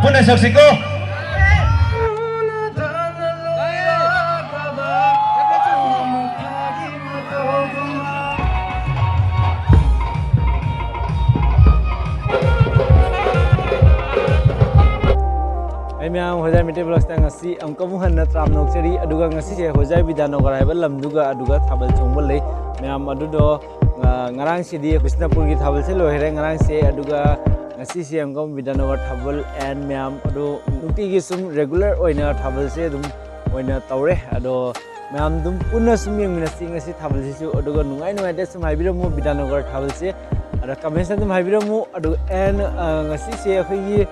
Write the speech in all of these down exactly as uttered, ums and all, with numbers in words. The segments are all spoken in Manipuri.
ꯄꯨꯟꯅ ꯁꯛꯁꯤꯀꯣ꯫ ꯑꯩ ꯃꯌꯥꯝ ꯍꯣꯖꯥꯏ ꯃꯩꯇꯩ ꯕ꯭ꯂꯣꯛꯁꯇ ꯉꯁꯤ ꯑꯃꯨꯛꯀ ꯑꯃꯨꯛ ꯍꯟꯅ ꯇꯔꯥꯝꯅ ꯑꯣꯛꯆꯔꯤ꯫ ꯑꯗꯨꯒ ꯉꯁꯤꯁꯦ ꯍꯣꯖꯥꯏ ꯕꯤꯗ꯭ꯌꯥꯅꯒꯔ ꯍꯥꯏꯕ ꯂꯝꯗꯨꯒ ꯑꯗꯨꯒ ꯊꯥꯕꯜ ꯆꯣꯡꯕ ꯂꯩ꯫ ꯃꯌꯥꯝ ꯑꯗꯨꯗꯣ, ꯑ, ꯉꯔꯥꯡꯁꯤꯗꯤ ꯕꯤꯁꯅꯨꯄꯨꯔꯒꯤ ꯊꯥꯕꯜꯁꯦ ꯂꯣꯏꯈ꯭ꯔꯦ ꯉꯔꯥꯡꯁꯦ꯫ ꯑꯗꯨꯒ ꯉꯁꯤꯁꯦ ꯑꯃꯨꯛꯀ ꯑꯃꯨꯛ ꯕꯤꯗ꯭ꯌꯥꯅꯒꯔ ꯊꯥꯕꯜ and ꯃꯌꯥꯝ ꯑꯗꯨ ꯅꯨꯡꯇꯤꯒꯤ ꯁꯨꯝ regular ꯑꯣꯏꯅ ꯊꯥꯕꯜꯁꯦ ꯑꯗꯨꯝ ꯑꯣꯏꯅ ꯇꯧꯔꯦ꯫ ꯑꯗꯣ ꯃꯌꯥꯝ ꯑꯗꯨꯝ ꯄꯨꯟꯅ ꯁꯨꯝ ꯌꯦꯡꯃꯤꯟꯅꯁꯤ ꯉꯁꯤ ꯊꯥꯕꯜꯁꯤꯁꯨ꯫ ꯑꯗꯨꯒ ꯅꯨꯡꯉꯥꯏ ꯅꯨꯡꯉꯥꯏꯇ ꯁꯨꯝ ꯍꯥꯏꯕꯤꯔꯝꯃꯨ ꯕꯤꯗ꯭ꯌꯥꯅꯒꯔ ꯊꯥꯕꯜꯁꯦ꯫ ꯑꯗ comments ꯑꯗꯨꯝ ꯍꯥꯏꯕꯤꯔꯝꯃꯨ꯫ ꯑꯗꯨꯒ and, ꯑ, ꯉꯁꯤꯁꯦ ꯑꯩꯈꯣꯏꯒꯤ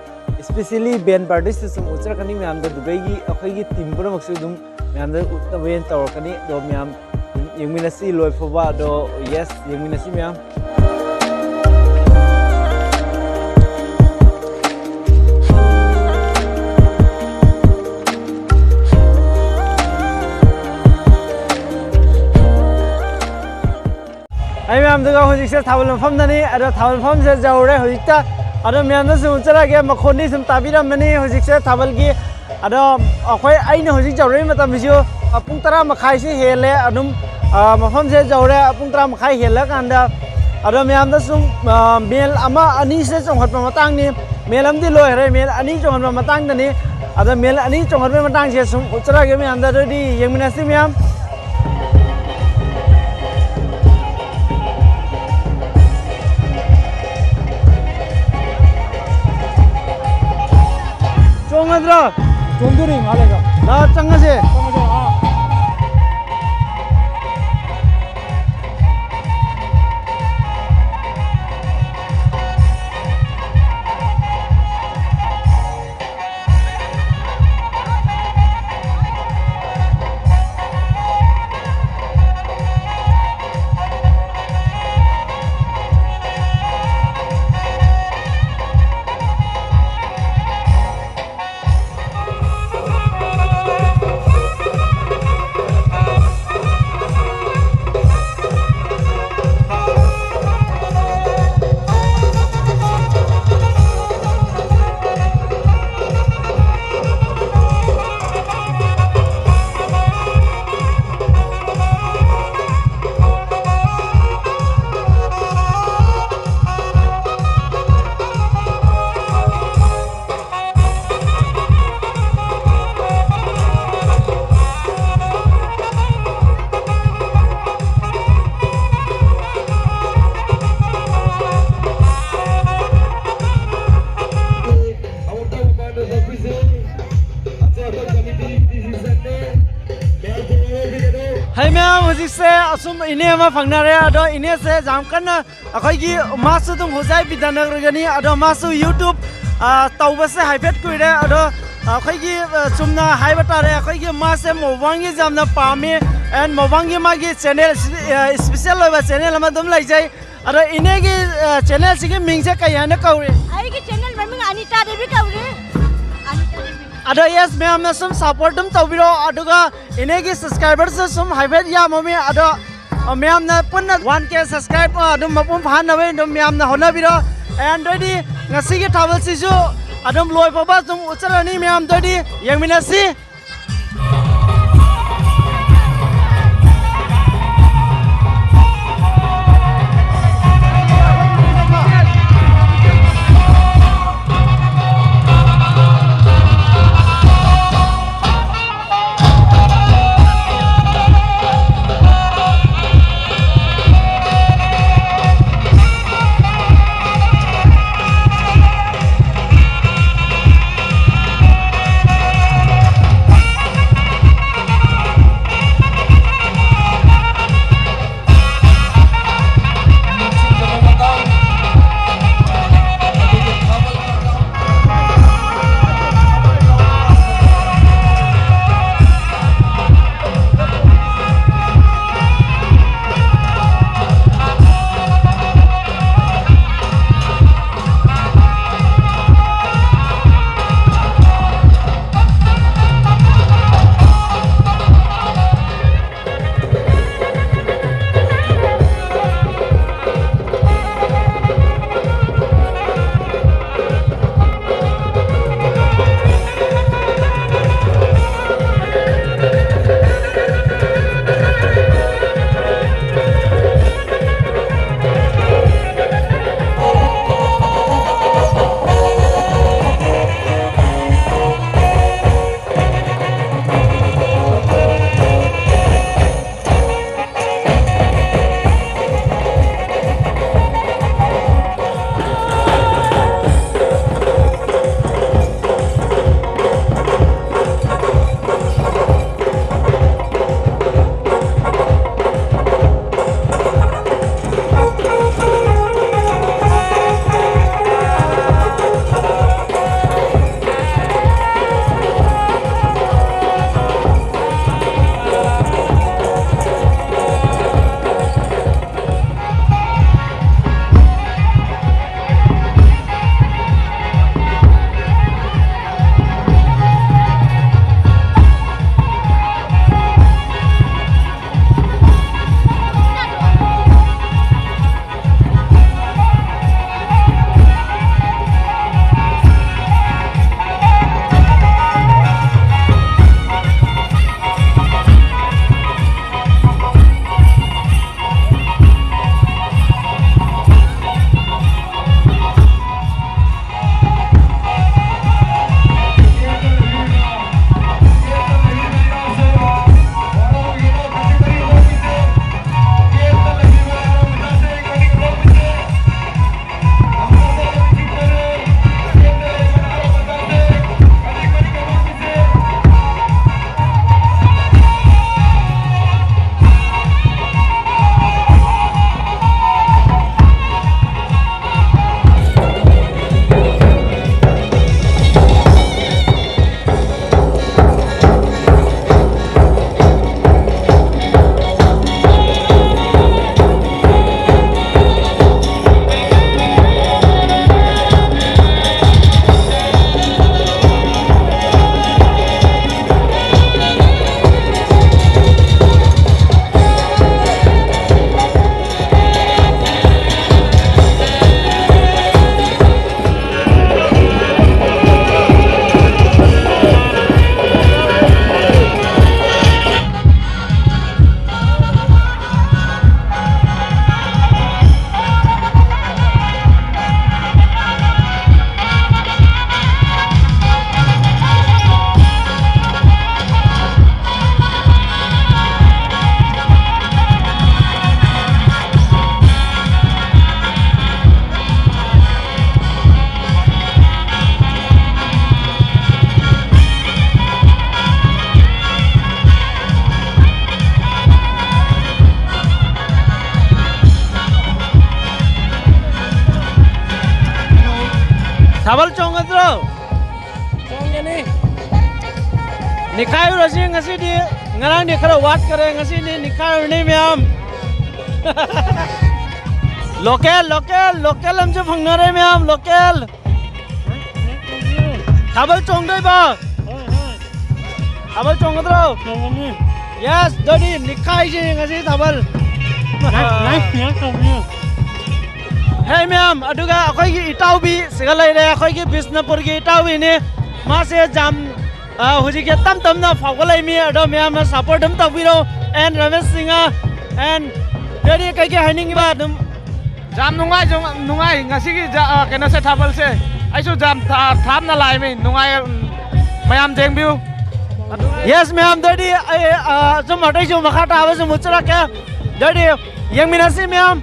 specially band partyꯁꯨ ꯁꯨꯝ ꯎꯠꯆꯔꯛꯀꯅꯤ ꯃꯌꯥꯝꯗ꯫ ꯗꯨꯕꯩꯒꯤ ꯑꯩꯈꯣꯏꯒꯤ team ꯄꯨꯝꯅꯃꯛꯁꯨ ꯑꯗꯨꯝ ꯃꯌꯥꯝꯗ ꯎꯠꯅꯕ ꯍꯦꯟꯅ ꯇꯧꯔꯛꯀꯅꯤ꯫ ꯑꯗꯣ ꯃꯌꯥꯝ ꯌꯦꯡꯃꯤꯟꯅꯁꯤ ꯂꯣꯏ ꯐꯥꯎꯕ꯫ ꯑꯗꯣ yes, ꯌꯦꯡꯃꯤꯟꯅꯁꯤ ꯃꯌꯥꯝ꯫ ꯑꯩ ꯃꯌꯥꯝꯗꯨꯒ ꯍꯧꯖꯤꯛꯁꯦ ꯊꯥꯕꯜ ꯃꯐꯝꯗꯅꯤ꯫ ꯑꯗꯣ ꯊꯥꯕꯜ ꯃꯐꯝꯁꯦ ꯌꯧꯔꯦ ꯍꯧꯖꯤꯛꯇ꯫ ꯑꯗꯣ ꯃꯌꯥꯝꯗꯁꯨ ꯎꯠꯆꯔꯛꯑꯒꯦ, ꯃꯈꯣꯟꯗꯤ ꯁꯨꯝ ꯇꯥꯕꯤꯔꯝꯃꯅꯤ ꯍꯧꯖꯤꯛꯁꯦ ꯊꯥꯕꯜꯒꯤ꯫ ꯑꯗꯣ ꯑꯩꯈꯣꯏ, ꯑꯩꯅ ꯍꯧꯖꯤꯛ ꯌꯧꯔꯛꯏ ꯃꯇꯝꯁꯤꯁꯨ, ꯑ, ꯄꯨꯡ ꯇꯔꯥ ꯃꯈꯥꯏꯁꯤ ꯍꯦꯜꯂꯦ꯫ ꯑꯗꯨꯝ, ꯑ, ꯃꯐꯝꯁꯦ ꯌꯧꯔꯦ ꯄꯨꯡ ꯇꯔꯥ ꯃꯈꯥꯏ ꯍꯦꯜꯂꯀꯥꯟꯗ꯫ ꯑꯗꯣ ꯃꯌꯥꯝꯗ ꯁꯨꯝ, ꯑ, ꯃꯦꯜ ꯑꯃ ꯑꯅꯤꯁꯦ ꯆꯣꯡꯈꯠꯄ ꯃꯇꯥꯡꯅꯤ꯫ ꯃꯦꯜ ꯑꯃꯗꯤ ꯂꯣꯏꯈ꯭ꯔꯦ, ꯃꯦꯜ ꯑꯅꯤ ꯆꯣꯡꯈꯠꯄ ꯃꯇꯥꯡꯗꯅꯤ꯫ ꯑꯗꯣ ꯃꯦꯜ ꯑꯅꯤ ꯆꯣꯡꯈꯠꯄꯒꯤ ꯃꯇꯥꯡꯁꯦ ꯁꯨꯝ ꯎꯠꯆꯔꯛꯑꯒꯦ ꯃꯌꯥꯝꯗ, ꯑꯗꯨꯗꯤ ꯌꯦꯡꯃꯤꯟꯅꯁꯤ ꯃꯌꯥꯝ꯫ ꯆꯣꯡꯉꯗ꯭ꯔꯣ? ꯆꯣꯡꯗꯣꯔꯤ ꯉꯥꯏꯍꯥꯛ ꯂꯩꯔꯒ꯫ ꯂꯥꯛꯑꯣ, ꯆꯪꯉꯁꯦ꯫ ꯆꯪꯉꯁꯦ, ꯑꯥ꯫ ꯍꯧꯖꯤꯛꯁꯦ ꯑꯁꯨꯝ ꯏꯅꯦ ꯑꯃ ꯐꯪꯅꯔꯦ꯫ ꯑꯗꯣ ꯏꯅꯦꯁꯦ ꯌꯥꯝ ꯀꯟꯅ ꯑꯩꯈꯣꯏꯒꯤ, ꯃꯥꯁꯨ ꯑꯗꯨꯝ ꯍꯣꯖꯥꯏ ꯕꯤꯗ꯭ꯌꯥꯅꯒꯔꯒꯅꯤ꯫ ꯑꯗꯣ ꯃꯥꯁꯨ YouTube, ꯑ, ꯇꯧꯕꯁꯦ ꯍꯥꯏꯐꯦꯠ ꯀꯨꯏꯔꯦ꯫ ꯑꯗꯣ ꯑꯩꯈꯣꯏꯒꯤ, ꯑ, ꯆꯨꯝꯅ ꯍꯥꯏꯕ ꯇꯥꯔꯦ, ꯑꯩꯈꯣꯏꯒꯤ ꯃꯥꯁꯦ ꯃꯣꯕꯥꯡꯒꯤ ꯌꯥꯝꯅ ꯄꯥꯝꯃꯤ꯫ And ꯃꯣꯕꯥꯡꯒꯤ ꯃꯥꯒꯤ channel, ꯑ, special ꯑꯣꯏꯕ channel ꯑꯃ ꯑꯗꯨꯝ ꯂꯩꯖꯩ꯫ ꯑꯗꯣ ꯏꯅꯦꯒꯤ, ꯑ, channelꯁꯤꯒꯤ ꯃꯤꯡꯁꯦ ꯀꯩ ꯍꯥꯏꯅ ꯀꯧꯔꯤ? ꯑꯩꯒꯤ channel ꯃꯃꯤꯡ ꯑꯅꯤꯇꯥ ꯗꯦꯕꯤ ꯀꯧꯔꯤ꯫ ꯑꯅꯤꯇꯥ ꯗꯦꯕꯤ꯫ ꯑꯗꯣ yes, ꯃꯌꯥꯝꯅ ꯁꯨꯝ support ꯑꯗꯨꯝ ꯇꯧꯕꯤꯔꯣ꯫ ꯑꯗꯨꯒ ꯏꯅꯦꯒꯤ subscriberꯁꯨ ꯁꯨꯝ ꯍꯥꯏꯐꯦꯠ ꯌꯥꯝꯃꯝꯃꯤ꯫ ꯑꯗꯣ, ꯑ, ꯃꯌꯥꯝꯅ ꯄꯨꯟꯅ one K subscribe, ꯑ, ꯑꯗꯨꯝ ꯃꯄꯨꯡ ꯐꯥꯍꯟꯅꯕ ꯑꯗꯨꯝ ꯃꯌꯥꯝꯅ ꯍꯣꯠꯅꯕꯤꯔꯣ꯫ And ꯑꯗꯨꯑꯣꯏꯗꯤ ꯉꯁꯤꯒꯤ ꯊꯥꯕꯜꯁꯤꯁꯨ ꯑꯗꯨꯝ ꯂꯣꯏ ꯐꯥꯎꯕ ꯑꯗꯨꯝ ꯎꯠꯆꯔꯅꯤ ꯃꯌꯥꯝ꯫ ꯑꯗꯨꯑꯣꯏꯗꯤ ꯌꯦꯡꯃꯤꯟꯅꯁꯤ꯫ ꯊꯥꯕꯜ ꯆꯣꯡꯒꯗ꯭ꯔꯣ? ꯆꯣꯡꯒꯅꯤ꯫ ꯅꯤꯈꯥꯏꯔꯨꯔꯁꯤ ꯉꯁꯤꯗꯤ꯫ ꯉꯔꯥꯡꯗꯤ ꯈꯔ ꯋꯥꯠꯈꯔꯦ, ꯉꯁꯤꯗꯤ ꯅꯤꯈꯥꯏꯔꯨꯔꯅꯤ ꯃꯌꯥꯝ꯫ ꯂꯣꯀꯦꯜ, ꯂꯣꯀꯦꯜ, ꯂꯣꯀꯦꯜ ꯑꯃꯁꯨ ꯐꯪꯅꯔꯦ ꯃꯌꯥꯝ, ꯂꯣꯀꯦꯜ꯫ ꯊꯥꯕꯜ ꯆꯣꯡꯗꯣꯏꯕ? ꯊꯥꯕꯜ ꯆꯣꯡꯒꯗ꯭ꯔꯣ? ꯆꯣꯡꯒꯅꯤ꯫ ꯌꯦꯁ, ꯑꯗꯨꯗꯤ ꯅꯤꯈꯥꯏꯁꯤ ꯉꯁꯤ ꯊꯥꯕꯜ꯫ ꯍꯦ ꯃꯌꯥꯝ, ꯑꯗꯨꯒ ꯑꯩꯈꯣꯏꯒꯤ ꯏꯇꯥꯎꯕꯤ ꯁꯤꯒ ꯂꯩꯔꯦ, ꯑꯩꯈꯣꯏꯒꯤ ꯕꯤꯁꯅꯨꯄꯨꯔꯒꯤ ꯏꯇꯥꯎꯕꯤꯅꯤ꯫ ꯃꯥꯁꯦ ꯖꯥꯝ, ꯑ, ꯍꯧꯖꯤꯛꯁꯦ ꯇꯞ ꯇꯞꯅ ꯐꯥꯎꯒꯠꯂꯛꯏꯃꯤ꯫ ꯑꯗꯣ ꯃꯌꯥꯝꯅ ꯁꯄꯣꯔꯠ ꯑꯗꯨꯝ ꯇꯧꯕꯤꯔꯣ꯫ ꯑꯦꯟ ꯔꯃꯦꯁ ꯁꯤꯡꯍ, ꯑꯦꯟ ꯗꯦꯗꯤ ꯀꯩꯀꯩ ꯍꯥꯏꯅꯤꯡꯉꯤꯕ ꯑꯗꯨꯝ? ꯌꯥꯝ ꯅꯨꯡꯉꯥꯏ, ꯌꯥꯝ ꯅꯨꯡꯉꯥꯏ ꯉꯁꯤꯒꯤ ꯖ-, ꯑ, ꯀꯩꯅꯣꯁꯦ, ꯊꯥꯕꯜꯁꯦ꯫ ꯑꯩꯁꯨ ꯌꯥꯝ ꯊꯥ-, ꯊꯥꯞꯅ ꯂꯥꯛꯏꯃꯤ, ꯅꯨꯡꯉꯥꯏ, ꯎꯝ, ꯃꯌꯥꯝ ꯌꯦꯡꯕꯤꯌꯨ꯫ ꯌꯦꯁ ꯃꯌꯥꯝ, ꯑꯗꯨꯗꯤ ꯑꯩ, ꯑ, ꯁꯨꯝ ꯑꯇꯩꯁꯨ ꯃꯈꯥ ꯇꯥꯕ ꯁꯨꯝ ꯎꯠꯆꯔꯛꯀꯦ꯫ ꯑꯗꯨꯗꯤ ꯌꯦꯡꯃꯤꯟꯅꯁꯤ ꯃꯌꯥꯝ꯫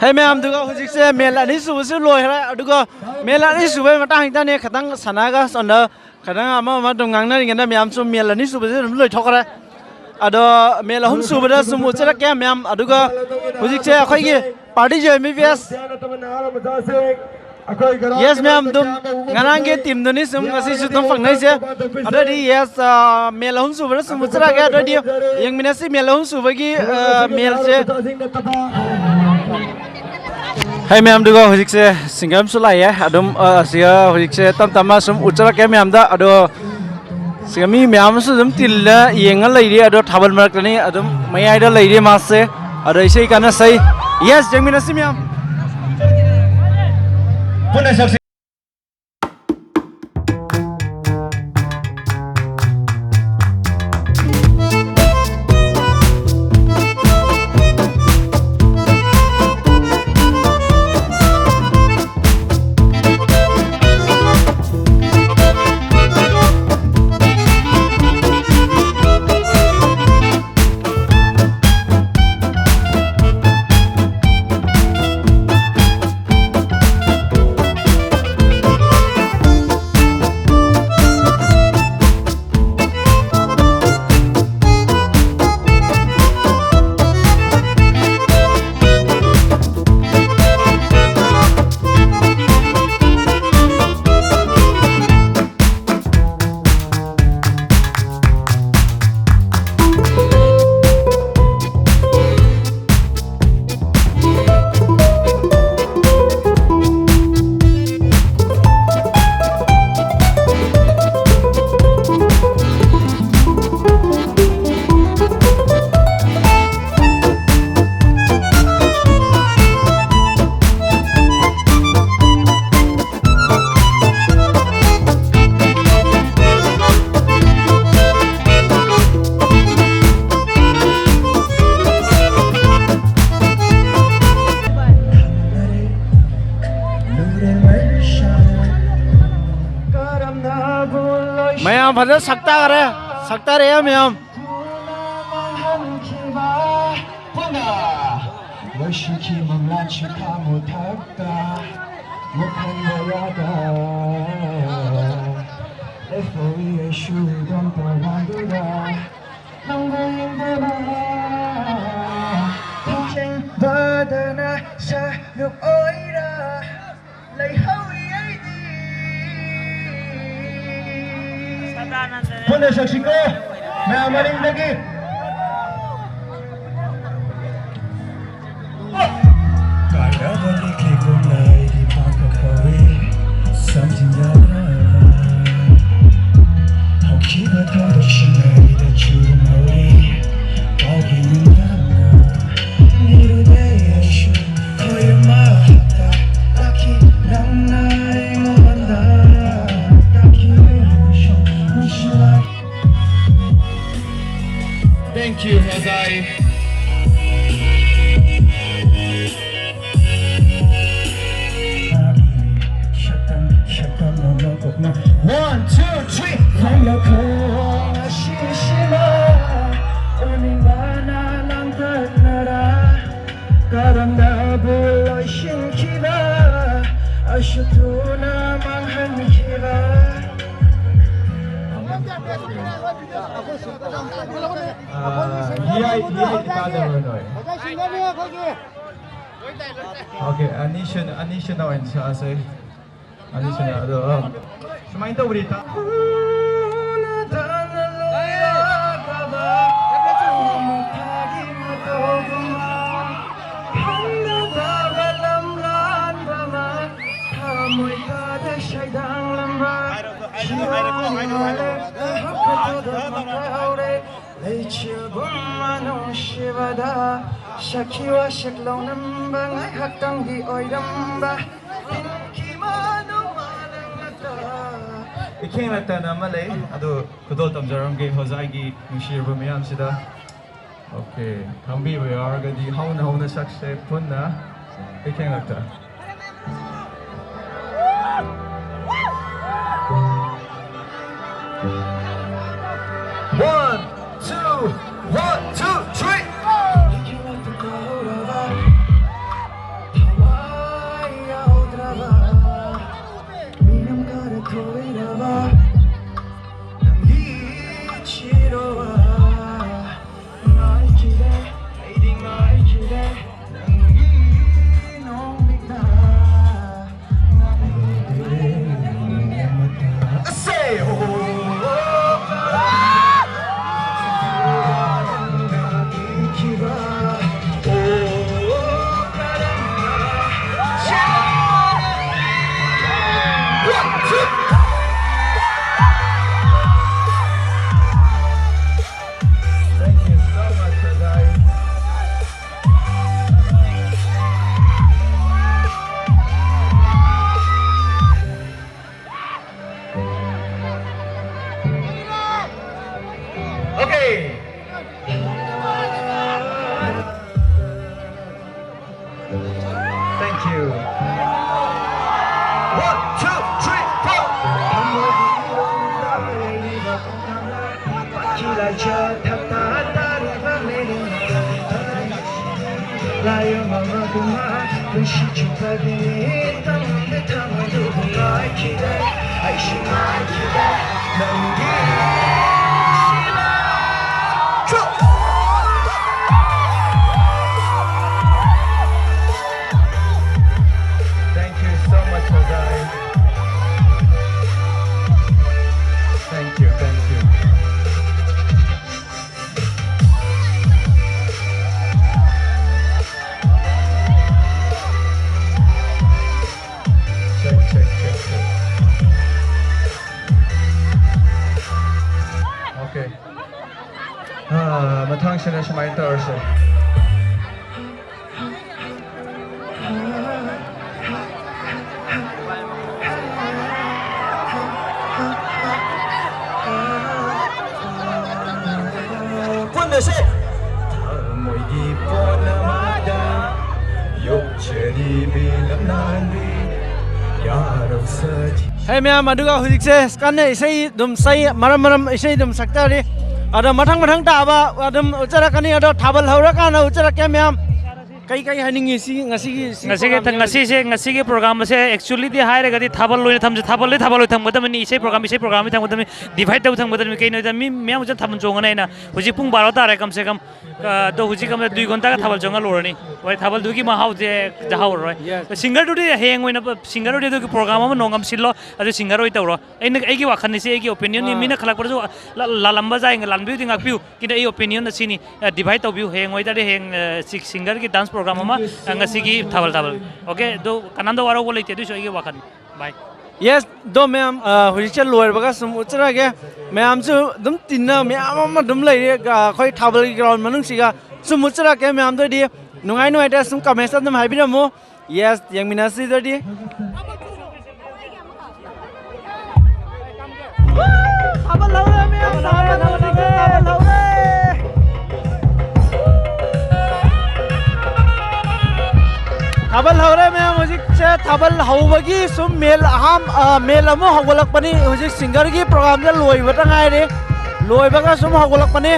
ꯍꯦ ꯃꯌꯥꯝ, ꯑꯗꯨꯒ ꯍꯧꯖꯤꯛꯁꯦ ꯃꯦꯜ ꯑꯅꯤꯁꯨꯕꯁꯨ ꯂꯣꯏꯈ꯭ꯔꯦ꯫ ꯑꯗꯨꯒ ꯃꯦꯜ ꯑꯅꯤꯁꯨꯕꯒꯤ ꯃꯇꯥꯡꯁꯤꯗꯅꯦ ꯈꯤꯇꯪ ꯁꯥꯟꯅꯔꯒ ꯁꯣꯝꯗ ꯈꯤꯇꯪ ꯑꯃ ꯑꯃ ꯑꯗꯨꯝ ꯉꯥꯡꯅꯔꯤꯉꯩꯗ ꯃꯌꯥꯝ ꯁꯨꯝ ꯃꯦꯜ ꯑꯅꯤꯁꯨꯕꯁꯦ ꯑꯗꯨꯝ ꯂꯣꯏꯊꯣꯛꯈ꯭ꯔꯦ꯫ ꯑꯗꯣ ꯃꯦꯜ ꯑꯍꯨꯝꯁꯨꯕꯗ ꯁꯨꯝ ꯎꯠꯆꯔꯛꯀꯦ ꯃꯌꯥꯝ꯫ ꯑꯗꯨꯒ ꯍꯧꯖꯤꯛꯁꯦ ꯑꯩꯈꯣꯏꯒꯤ ꯄꯥꯔꯇꯤꯁꯦ ꯑꯦꯝ ꯕꯤ ꯕꯤ ꯑꯦꯁ꯫ ꯌꯦꯁ ꯃꯌꯥꯝ, ꯑꯗꯨꯝ ꯉꯔꯥꯡꯒꯤ ꯇꯤꯝꯗꯨꯅꯤ ꯁꯨꯝ ꯉꯁꯤꯁꯨ ꯑꯗꯨꯝ ꯐꯪꯅꯩꯁꯦ꯫ ꯑꯗꯨꯑꯣꯏꯗꯤ ꯌꯦꯁ, ꯑ, ꯃꯦꯜ ꯑꯍꯨꯝꯁꯨꯕꯗ ꯁꯨꯝ ꯎꯠꯆꯔꯛꯑꯒꯦ꯫ ꯑꯗꯨꯑꯣꯏꯗꯤ ꯌꯦꯡꯃꯤꯟꯅꯁꯤ ꯃꯦꯜ ꯑꯍꯨꯝꯁꯨꯕꯒꯤ, ꯑ, ꯃꯦꯜꯁꯦ꯫ ꯍꯥꯏ ꯃꯌꯥꯝꯗꯨꯒ ꯍꯧꯖꯤꯛꯁꯦ ꯁꯤꯡꯒꯔ ꯑꯃꯁꯨ ꯂꯥꯛꯑꯦ꯫ ꯑꯗꯨꯝ, ꯑ, ꯁꯤꯒ ꯍꯧꯖꯤꯛꯁꯦ ꯇꯞ ꯇꯞꯅ ꯁꯨꯝ ꯎꯠꯆꯔꯛꯀꯦ ꯃꯌꯥꯝꯗ꯫ ꯑꯗꯣ ꯁꯤꯒ ꯃꯤ ꯃꯌꯥꯝ ꯑꯃꯁꯨ ꯑꯗꯨꯝ ꯇꯤꯜꯂ ꯌꯦꯡꯉ ꯂꯩꯔꯤ꯫ ꯑꯗꯣ ꯊꯥꯕꯜ ꯃꯔꯛꯇꯅꯤ, ꯑꯗꯨꯝ ꯃꯌꯥꯏꯗ ꯂꯩꯔꯤ ꯃꯥꯁꯦ꯫ ꯑꯗꯣ ꯏꯁꯩ ꯀꯟꯅ ꯁꯛꯏ꯫ ꯌꯦꯁ, ꯌꯦꯡꯃꯤꯟꯅꯁꯤ ꯃꯌꯥꯝ꯫ ꯃꯌꯥꯝ ꯐꯖꯅ ꯁꯛꯇꯥꯔꯦ, ꯁꯛꯇꯥꯔꯛꯑꯦ ꯃꯌꯥꯝ꯫ ꯄꯨꯟꯅ ꯂꯣꯏꯁꯤꯟꯈꯤ ꯃꯪꯂꯥꯟ ꯁꯤꯈꯥ ꯃꯊꯛꯇ ꯃꯨꯛꯍꯟꯕ ꯌꯥꯗ꯫ ꯂꯦꯞꯍꯧꯏ ꯑꯩꯁꯨ ꯏꯗꯣꯝ ꯇꯣꯉꯥꯟꯗꯨꯗ ꯅꯪꯕꯨ ꯌꯦꯡꯗꯨꯅ꯫ ꯊꯦꯡꯕꯗꯅ ꯁꯔꯨꯛ ꯑꯣꯏꯔ ꯂꯩꯍꯧꯏ ꯑꯩꯗꯤ꯫ ꯄꯨꯟꯅ ꯁꯛꯁꯤꯀꯣ, ꯃꯌꯥꯝ ꯃꯅꯤꯡꯗꯒꯤ꯫ ꯀꯥꯏꯔꯕ ꯂꯤꯛꯂꯤꯒꯨꯝꯅ ꯑꯩꯒꯤ ꯄꯥꯡꯒꯜ ꯀꯧꯏ, ꯁꯝꯖꯤꯟꯅꯔꯕ ꯍꯧꯈꯤꯕ ꯊꯧꯗꯣꯛꯁꯤꯡ ꯑꯩꯗ ꯆꯨꯝꯍꯧꯏ꯫ ꯀꯥꯎꯈꯤ ꯅꯤꯡꯗꯝꯅ ꯃꯤꯔꯨꯗꯦ ꯑꯩꯁꯨ ꯈꯣꯏꯔꯝꯕ ꯍꯛꯇ ꯂꯥꯛꯈꯤ ꯅꯪꯅ ꯑꯩꯉꯣꯟꯗ ꯇꯥꯛꯈꯤ ꯑꯩꯁꯨ ꯅꯨꯡꯁꯤꯂꯛ Thank you, Hojai. One, two, three. ꯀꯔꯝꯅꯕꯨ ꯂꯣꯏꯁꯤꯟꯈꯤꯕ, ꯑꯁꯨꯛ ꯊꯨꯅ ꯃꯥꯡꯍꯟꯈꯤꯕ꯫ ꯑꯥ, ꯍꯤꯌꯥꯏ, ꯍꯤꯌꯥꯏ ꯇꯥꯗꯕ꯭ꯔꯣ ꯅꯣꯏ? ꯑꯣꯀꯦ, ꯑꯅꯤꯁꯨꯅ, ꯑꯅꯤꯁꯨꯅ ꯑꯣꯏꯅ ꯁꯛꯑꯁꯦ꯫ ꯑꯅꯤꯁꯨꯅ, ꯑꯗꯣ, ꯑ, ꯁꯨꯃꯥꯏꯅ ꯇꯧꯕꯗꯤ ꯇꯥ-, ꯊꯃꯣꯏ ꯀꯥꯗ ꯁꯩꯗꯥꯡꯂꯝꯕ꯫ ꯂꯩꯆꯤꯜꯒꯨꯝꯕ ꯅꯨꯡꯁꯤꯕꯗ ꯁꯛꯈꯤ ꯋꯥꯁꯛ ꯂꯧꯅꯝꯕ ꯉꯥꯏꯍꯥꯛꯇꯪꯒꯤ ꯑꯣꯏꯔꯝꯕ ꯄꯤꯟꯈꯤꯕ ꯅꯣꯡꯃꯥꯜꯂꯛꯇ꯫ ꯏꯈꯦꯡꯂꯛꯇꯅ ꯑꯃ ꯂꯩ, ꯑꯗꯨ ꯈꯨꯗꯣꯜ ꯇꯝꯖꯔꯝꯒꯦ ꯍꯣꯖꯥꯏꯒꯤ ꯅꯨꯡꯁꯤꯔꯕ ꯃꯌꯥꯝꯁꯤꯗ꯫ ꯑꯣꯀꯦ, ꯈꯪꯕꯤꯕ ꯌꯥꯎꯔꯒꯗꯤ ꯍꯧꯅ ꯍꯧꯅ ꯁꯛꯁꯦ ꯄꯨꯟꯅ ꯏꯈꯦꯡꯂꯛꯇ꯫ Thank you. One, two, three, four. Thank you so much, Ozai. Thank you, thank you. Check, check, check, check. Okay. ꯑꯥ, ꯃꯊꯪꯁꯤꯅ ꯁꯨꯃꯥꯏꯅ ꯇꯧꯔꯁꯦ꯫ ꯄꯨꯟꯅꯁꯦ꯫ ꯊꯃꯣꯏꯒꯤ ꯄꯣꯠ ꯑꯃꯗ ꯌꯣꯛꯆꯔꯤꯕꯤ ꯂꯝꯂꯥꯟꯕꯤ ꯌꯥꯔꯧꯁꯖꯤ꯫ ꯍꯦ ꯃꯌꯥꯝ, ꯑꯗꯨꯒ ꯍꯧꯖꯤꯛꯁꯦ ꯀꯟꯅ ꯏꯁꯩ ꯑꯗꯨꯝ ꯁꯛꯏ, ꯃꯔꯝ ꯃꯔꯝ ꯏꯁꯩ ꯑꯗꯨꯝ ꯁꯛꯆꯔꯤ꯫ ꯑꯗꯣ ꯃꯊꯪ ꯃꯊꯪ ꯇꯥꯕ ꯑꯗꯨꯝ ꯎꯠꯆꯔꯛꯀꯅꯤ꯫ ꯑꯗꯣ ꯊꯥꯕꯜ ꯍꯧꯔꯀꯥꯟꯗ ꯎꯠꯆꯔꯛꯀꯦ ꯃꯌꯥꯝ꯫ ꯀꯩ ꯀꯩ ꯍꯥꯏꯅꯤꯡꯉꯤ ꯁꯤ ꯉꯁꯤꯒꯤ ꯁꯤ ꯉꯁꯤꯒꯤ program ꯁꯦ? ꯉꯁꯤꯁꯦ, ꯉꯁꯤꯒꯤ program ꯑꯁꯦ actually ꯗꯤ ꯍꯥꯏꯔꯒꯗꯤ ꯊꯥꯕꯜ ꯑꯣꯏꯅ ꯊꯝꯁꯦ, ꯊꯥꯕꯜꯗꯤ ꯊꯥꯕꯜ ꯑꯣꯏꯅ ꯊꯝꯒꯗꯕꯅꯤ, ꯏꯁꯩ program ꯏꯁꯩ program ꯑꯣꯏꯅ ꯊꯝꯒꯗꯕꯅꯤ, divide ꯇꯧ ꯊꯝꯒꯗꯕꯅꯤ꯫ ꯀꯩꯅꯣꯗ ꯃꯤ ꯃꯌꯥꯝ ꯍꯧꯖꯤꯛ ꯊꯥꯕꯜ ꯆꯣꯡꯉꯅꯤ ꯍꯥꯏꯅ ꯍꯧꯖꯤꯛ ꯄꯨꯡ ꯕꯥꯔꯣ ꯇꯥꯔꯦ ꯀꯝ ꯁꯦ ꯀꯝ꯫ ꯑ, ꯑꯗꯣ ꯍꯧꯖꯤꯛ ꯑꯃꯗ ꯗꯨꯏ ꯒꯣꯟꯇꯥꯒ ꯊꯥꯕꯜ ꯆꯣꯡꯉ ꯂꯣꯏꯔꯅꯤ꯫ ꯍꯣꯏ, ꯊꯥꯕꯜꯗꯨꯒꯤ ꯃꯍꯥꯎꯁꯦ ꯖꯍꯧꯔꯔꯣꯏ꯫ Yes. Singer ꯗꯨꯗꯤ ꯍꯌꯦꯡ ꯑꯣꯏꯅ, singer ꯗꯨꯗꯤ ꯑꯗꯨꯒꯤ program ꯑꯃ ꯅꯣꯡꯉꯥꯟꯕ ꯁꯤꯜꯂꯣ, ꯑꯗꯨ singer ꯑꯣꯏ ꯇꯧꯔꯣ꯫ ꯑꯩꯅ, ꯑꯩꯒꯤ ꯋꯥꯈꯜꯅꯤ ꯁꯤ, ꯑꯩꯒꯤ opinion ꯅꯤ꯫ ꯑꯥ꯫ ꯃꯤꯅ ꯈꯜꯂꯛꯄꯗꯁꯨ ꯂꯥ-, ꯂꯥꯜꯂꯝꯕ ꯌꯥꯏ, ꯂꯥꯟꯕꯤꯕꯗꯤ ꯉꯥꯛꯄꯤꯌꯨ꯫ ꯀꯤꯗ ꯑꯩ opinion ꯑꯁꯤꯅꯤ, ꯑ, divide ꯇꯧꯕꯤꯌꯨ꯫ ꯍꯌꯦꯡ ꯑꯣꯏꯇꯥꯔꯗꯤ ꯍꯌꯦꯡ, ꯑ, ꯁꯤ singer ꯒꯤ dance program ꯑꯃ, ꯑ, ꯉꯁꯤꯒꯤ ꯊꯥꯕꯜ ꯊꯥꯕꯜ꯫ Okay, ꯑꯗꯨ ꯀꯅꯥꯝꯇ ꯋꯥꯔꯧꯕ ꯂꯩꯇꯦ, ꯑꯗꯨꯏꯁꯨ ꯑꯩꯒꯤ ꯋꯥꯈꯜꯅꯤ꯫ Bye꯫ Yes, ꯑꯗꯣ ꯃꯌꯥꯝ, ꯑ, ꯍꯧꯖꯤꯛꯁꯦ ꯂꯣꯏꯔꯕꯒ ꯁꯨꯝ ꯎꯠꯆꯔꯒꯦ꯫ ꯃꯌꯥꯝꯁꯨ ꯑꯗꯨꯝ ꯇꯤꯟꯅ ꯃꯌꯥꯝ ꯑꯃ ꯑꯗꯨꯝ ꯂꯩꯔꯤ, ꯑ, ꯑꯩꯈꯣꯏ ꯊꯥꯕꯜꯒꯤ ground ꯃꯅꯨꯡꯁꯤꯒ꯫ ꯁꯨꯝ ꯎꯠꯆꯔꯛꯀꯦ ꯃꯌꯥꯝꯗꯗꯤ꯫ ꯅꯨꯡꯉꯥꯏ ꯅꯨꯡꯉꯥꯏꯇ ꯁꯨꯝ comments ꯑꯗꯨꯝ ꯍꯥꯏꯕꯤꯔꯝꯃꯨ꯫ Yes, ꯌꯦꯡꯃꯤꯟꯅꯁꯤ ꯑꯗꯨꯗꯤ꯫ ꯊꯥꯕꯜ ꯍꯧꯔꯦ ꯃꯌꯥꯝ, ꯊꯥꯕꯜ ꯍꯧꯔꯦ, ꯊꯥꯕꯜ ꯍꯧꯔꯦ꯫ ꯊꯥꯕꯜ ꯍꯧꯔꯦ ꯃꯌꯥꯝ꯫ ꯍꯧꯖꯤꯛꯁꯦ ꯊꯥꯕꯜ ꯍꯧꯕꯒꯤ ꯁꯨꯝ ꯃꯦꯜ ꯑꯍꯥꯝ-, ꯑ, ꯃꯦꯜ ꯑꯃꯨꯛ ꯍꯧꯒꯠꯂꯛꯄꯅꯤ꯫ ꯍꯧꯖꯤꯛ ꯁꯤꯡꯒꯔꯒꯤ ꯄ꯭ꯔꯣꯒꯥꯝꯁꯦ ꯂꯣꯏꯕꯇ ꯉꯥꯏꯔꯤ꯫ ꯂꯣꯏꯕꯒ ꯁꯨꯝ ꯍꯧꯒꯠꯂꯛꯄꯅꯤ꯫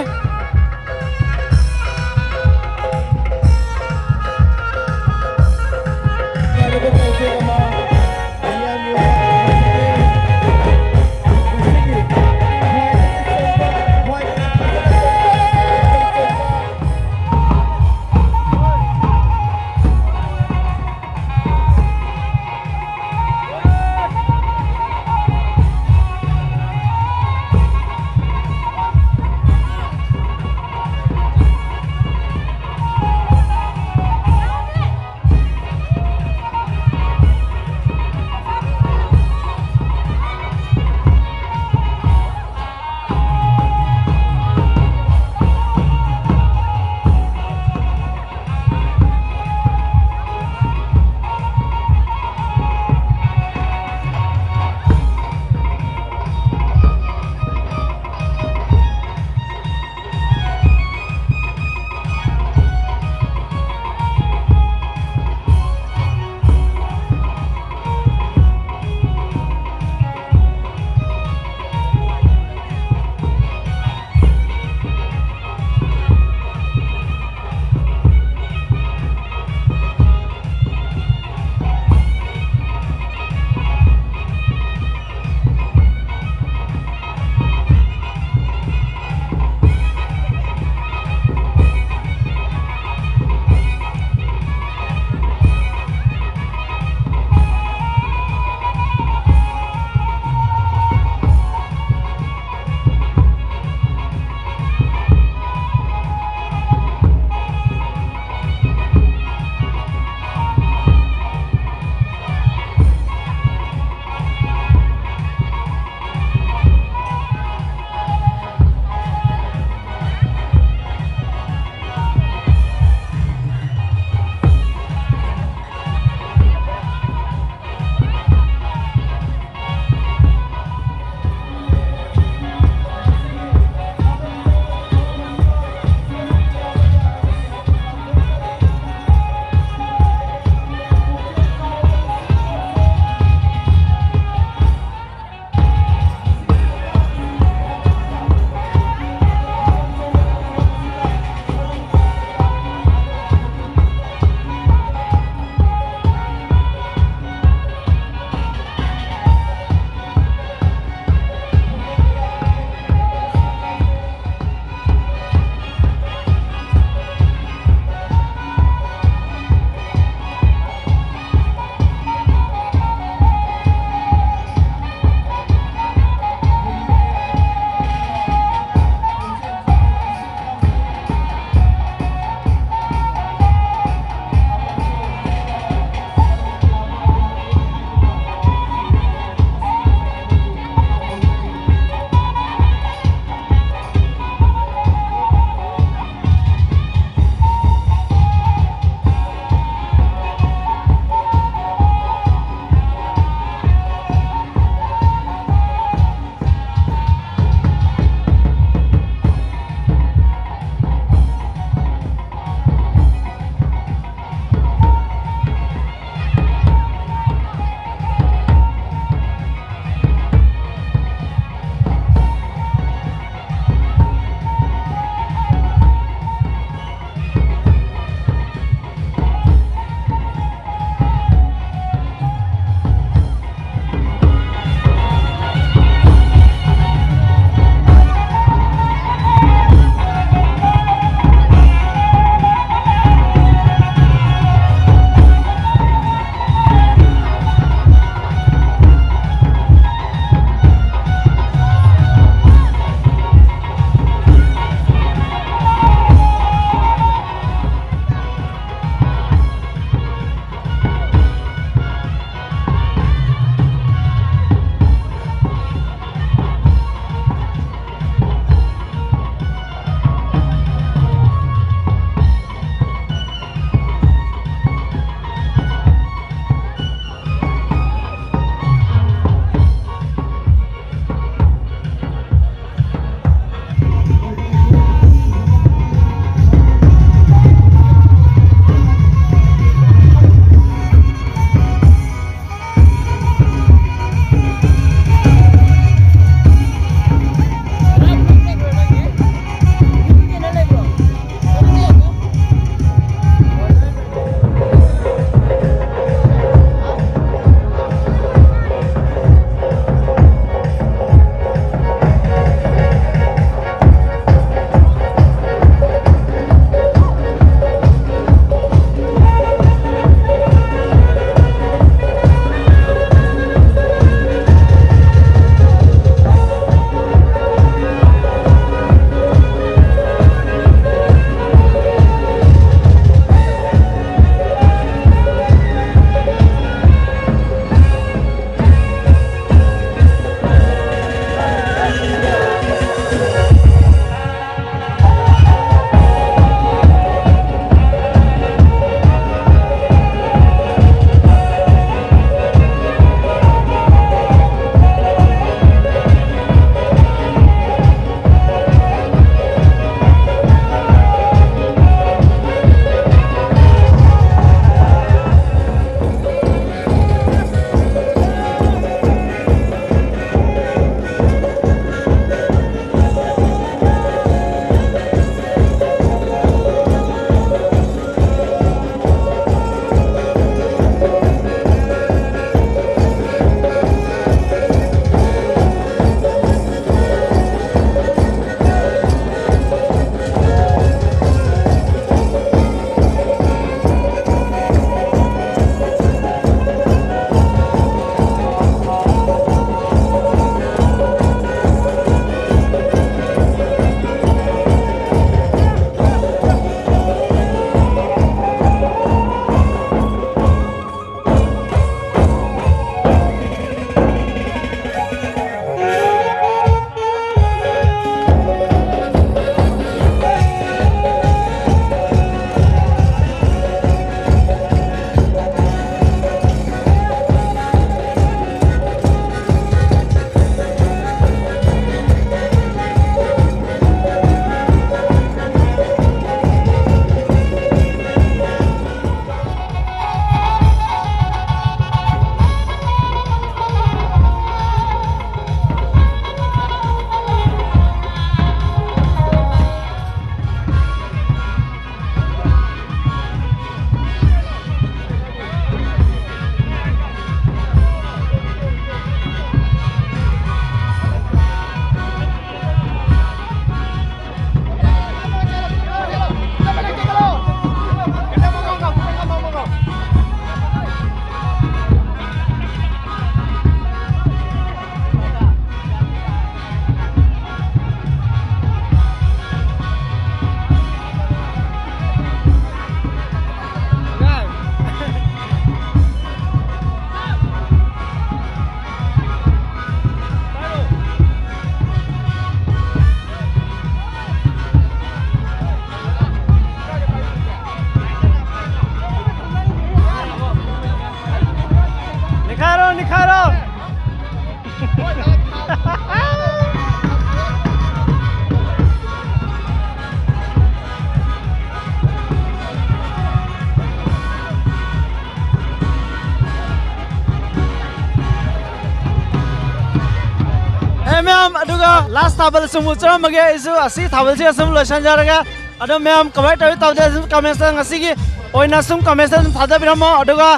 Last ꯊꯥꯕꯜ ꯁꯨꯝ ꯎꯠꯆꯔꯝꯃꯒꯦ꯫ ꯑꯩꯁꯨ ꯑꯁꯤ ꯊꯥꯕꯜꯁꯦ ꯑꯁꯨꯝ ꯂꯣꯏꯁꯤꯟꯖꯔꯒꯦ꯫ ꯑꯗꯣ ꯃꯌꯥꯝ ꯀꯃꯥꯏꯅ ꯇꯧꯏ ꯇꯧꯗꯦ ꯑꯗꯨꯝ comments ꯇ, ꯉꯁꯤꯒꯤ ꯑꯣꯏꯅ ꯁꯨꯝ comments ꯇ ꯑꯗꯨꯝ ꯊꯥꯗꯕꯤꯔꯝꯃꯣ꯫ ꯑꯗꯨꯒ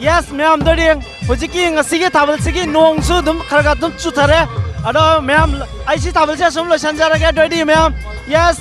yes ꯃꯌꯥꯝ, ꯑꯗꯨꯗꯤ ꯍꯧꯖꯤꯛꯀꯤ ꯉꯁꯤꯒꯤ ꯊꯥꯕꯜꯁꯤꯒꯤ ꯅꯣꯡꯁꯨ ꯑꯗꯨꯝ ꯈꯔ ꯈꯔ ꯑꯗꯨꯝ ꯆꯨꯊꯔꯦ꯫ ꯑꯗꯣ ꯃꯌꯥꯝ, ꯑꯩ ꯁꯤ ꯊꯥꯕꯜꯁꯦ ꯑꯁꯨꯝ ꯂꯣꯏꯁꯤꯟꯖꯔꯒꯦ꯫ ꯑꯗꯨ ꯑꯣꯏꯗꯤ ꯃꯌꯥꯝ, yes꯫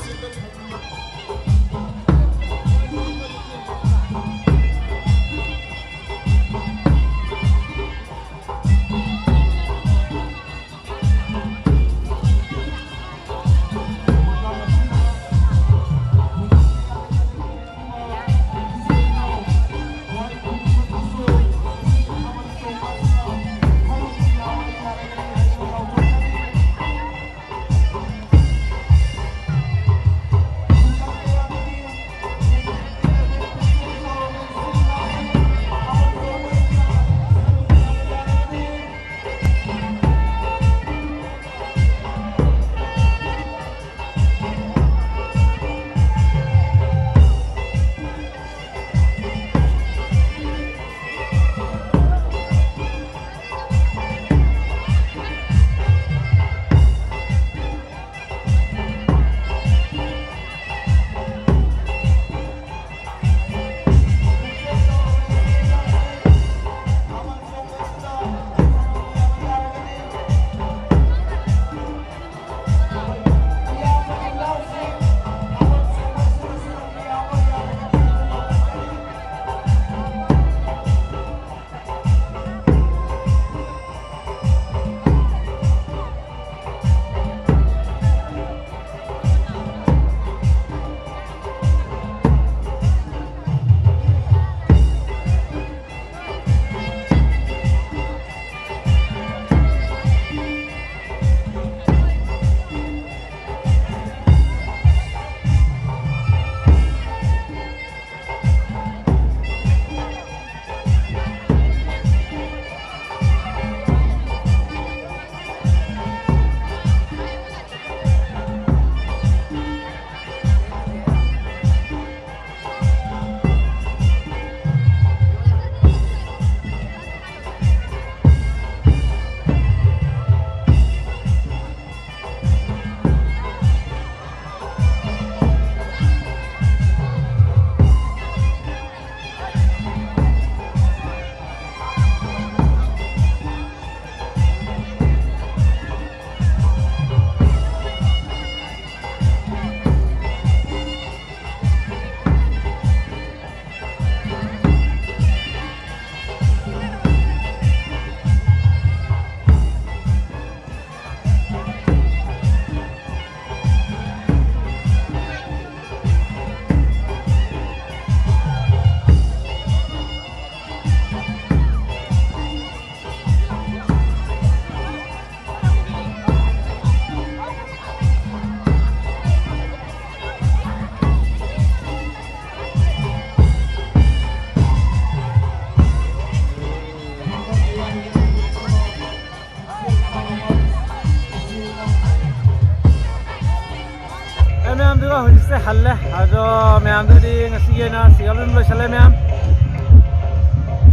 ꯃꯌꯥꯝꯗꯨꯒ ꯍꯧꯖꯤꯛꯁꯦ ꯍꯜꯂꯦ꯫ ꯑꯗꯣ ꯃꯌꯥꯝꯗꯨꯗꯤ ꯉꯁꯤꯒꯤ ꯑꯣꯏꯅ ꯁꯤꯒ ꯑꯗꯨꯝ ꯂꯣꯏꯁꯜꯂꯦ ꯃꯌꯥꯝ꯫